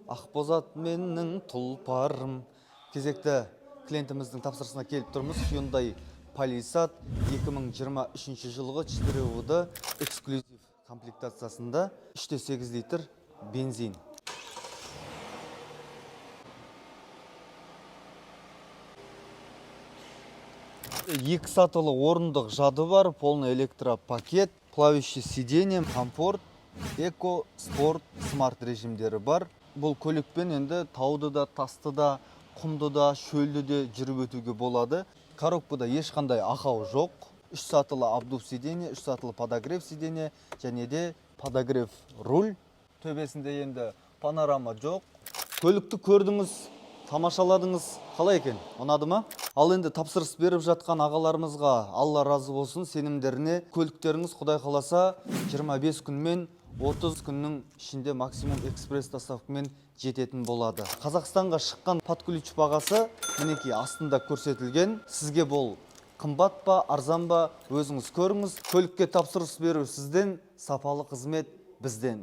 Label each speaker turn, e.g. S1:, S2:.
S1: Ақбозат менің тұлпарым. Кезекті клиентіміздің тапсырысына келіп тұрмыз. Hyundai Palisade 2023 жылғы 4WD эксклюзив комплектациясында, 3,8 литр бензин. Екі сатылы орындық жады бар, полный электропакет, плавающий сиденье, комфорт, эко, спорт, смарт режимдері бар. Бұл көлікпен енді тауды да, тасты да, құмды да, шөлді де жүріп өтуге болады. Коробкада ешқандай ақау жоқ. Үш сатылы обдув сиденье, үш сатылы подогрев сиденье және де подогрев руль. Төбесінде енді панорама жоқ. Көлікті көрдіңіз, тамашаладыңыз. Қалай екен, ұнады ма? Ал енді тапсырыс беріп жатқан ағаларымызға Алла разы болсын сенімдеріне. Көліктеріңіз, құдай қаласа, 25 күн мен 30 күннің ішінде максимум экспресс доставкамен жететін болады. Қазақстанға шыққан под ключ бағасы мінекей астында көрсетілген. Сізге бұл қымбат па, арзан ба, өзіңіз көріңіз. Көлікке тапсырыс беру сізден, сапалы қызмет бізден.